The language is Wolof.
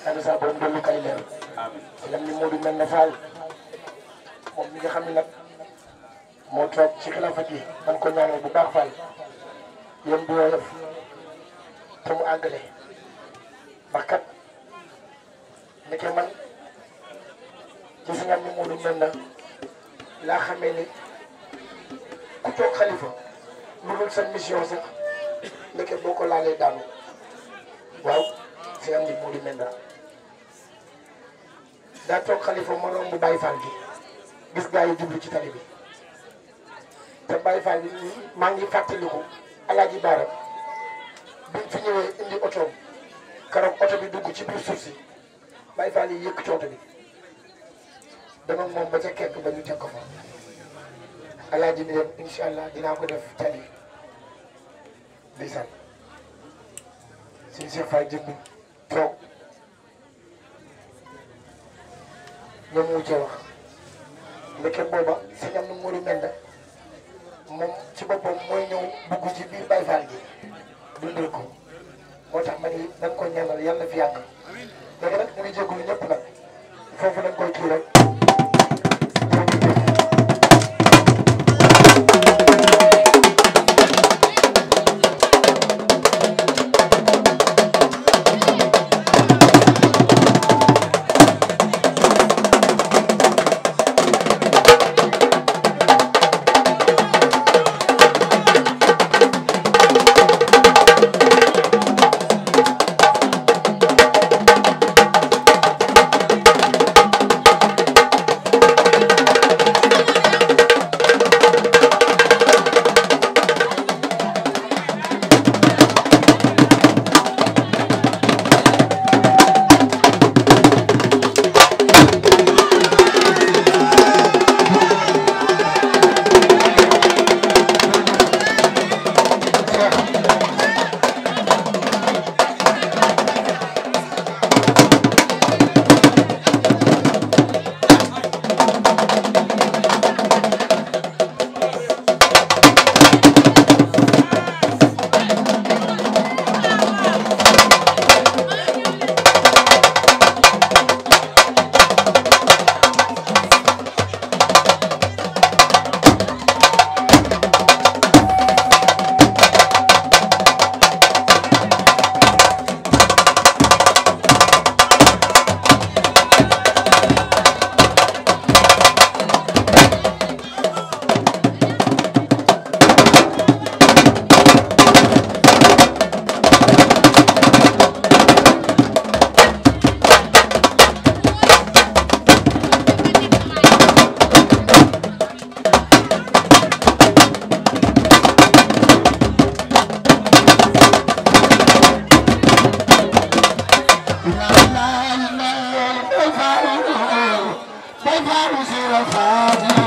yàlla saa borom dolli kay leer yam ni Modou mel na Fall moom mi nga xam ne nag moo toog ci xilaafa gi man ko ñaanal bu baax Fall yéen bu woyof te mu àggale ndax kat nekke man ci si ngam ni Modou mel na laa xamee ni ku toog xalifa lu dul sa mission sax nekke boo ko laalee daanu waaw si ngam ni Modou mel na daa toog xalifa ma romb Baye Fall gi gis gaa yi jublu ci tali bi te Baye Fall bi maa ngi fàttaliku Alaaji Baara biñ fi ñëwee indi oto keroog oto bi dugg ci biir suuf si Baye Fall yi yëkk ci oto bi dama moom ba ca kekk ba ñu teg ko fa Alaaji bi dem incha allah dinaa ko def tali ndeysaan suñu Cheikh Fall jëmb toog ñoom mu cee wax ndeke booba sëñ am na Modou mel na moom ci boppam mooy ñëw dugg ci biir Baye Fall gi dundal ko moo tax ma ni da nga koy ñaanal yàlla fi yàgg léegi nag mu ngi jégalu ñëpp nag foofu dañ koy kii rek. Bye-bye,